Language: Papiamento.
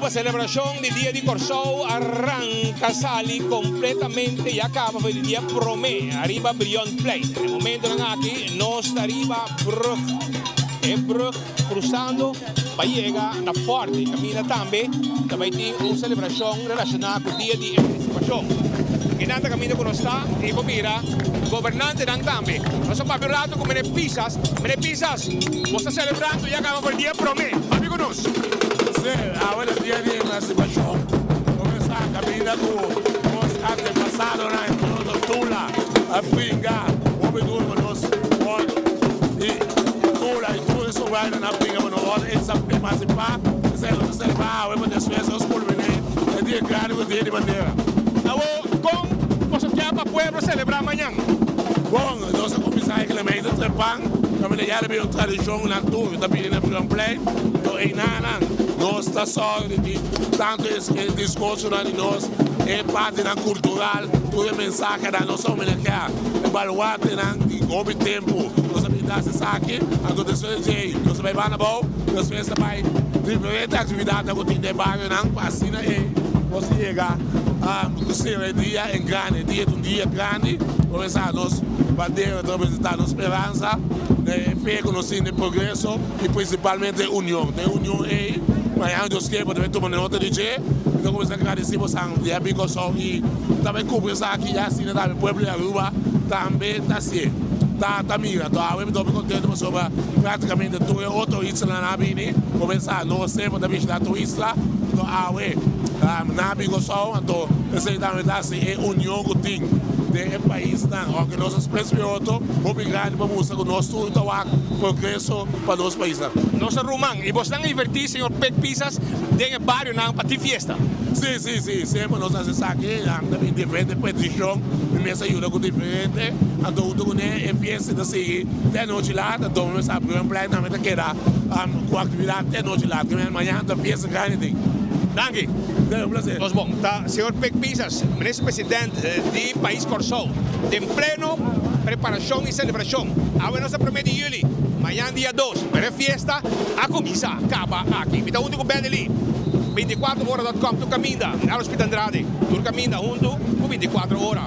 Aruba celebracion di Dia di Corsou a ranca sali completamente y a caba for di dia prome ariba Brionplein. Na e momentonan aki nos ta riba brug, e brug cruzando pa yega na Forte. Caminda tambe ta bay tin un celebracion relaciona cu Dia di Emancipacion. Kinan ta caminda cu nos ta y por mira gobernantenan tambe. Nos a papia un rato cu Meneer Pisas. Meneer Pisas, bo ta celebrando ya caba for di dia prome. Papia cu nos. Sí, awe ta dia di emancipashon. Comenzá caminda cu nos antepasadonan en nos Tula a bringa hopi duro pa nos por y Tula y tur e sobrainan a bringa pa nos por emancipá. Esei nos ta celebrá awe pa despues nos culminé e dia grandi cu dia di bandera. Awo, con boso kier pa pueblo celebrá mañan? Bon, nos a cuminsá e Clemente Trepán, caminda ya ta bira un tradicion cu nan tur ta bini na Brionplein. Lo einanan nos ta sòru di tin tantu e diskursonan di nos, e partinan kultural, tur e mensahenan nos a homenageá e baluartenan di hopi tempu. Nos a bin hasi esaki, anto despues di djei nos a bai banda abou, despues ta bai diferente aktividatnan ku tin den barionan pa asina ei nos yega sera e dia en grandi. E dia ta un dia grandi, komensá nos bandera ta representá nos speransa, e fe ku nos tin den progreso. I prinsipalmente e union. Den e union ei, mañana Dios kier bo ta bai tuma nota di dje. Mi ta kuminsá gradisí bosan di a bin Kòrsou i ta bai kubri esaki i asina tambe pueblo di Aruba tambe ta hasié. Ta ta mira. To awe mi ta hopi kontento pasobra praktikamente tur e otro islanan a bini. Kuminsá nos semper ta bishitá tur isla. To awe nan a bin Kòrsou anto esei tambe ta hasi e union ku tin den e paisnan. Ounke nos a sples mi otro, hopi grandi pa mustra ku nos tur ta wak progreso pa nos paisnan. Nos ta ruman y bosnan a inverti señor Pek Pisas den e barionan pa tin fiesta. Si, si, si, semper nos haci esaki, nan ta bin diferente peticion, mi mes a yuda cu diferente, anto hunto cu ne e fiesta ta sigui te anochi laat, anto mi mes a abri un plein tambe ta keda cu actividad te anochi laat, mañana ta fiesta grandi tin. Danki. De un placer. Nos bon ta señor Pek Pisas, Minister President di Pais Corsou, den pleno preparacion y celebracion. Awe nos ta prome di juli, mañan dia dos, pero e fiesta a cuminsa caba aki. Mi ta hunto cu Benely, 24 ora dot com tur caminda, Carlos Pita Andrade, tur caminda hunto cu 24 ora.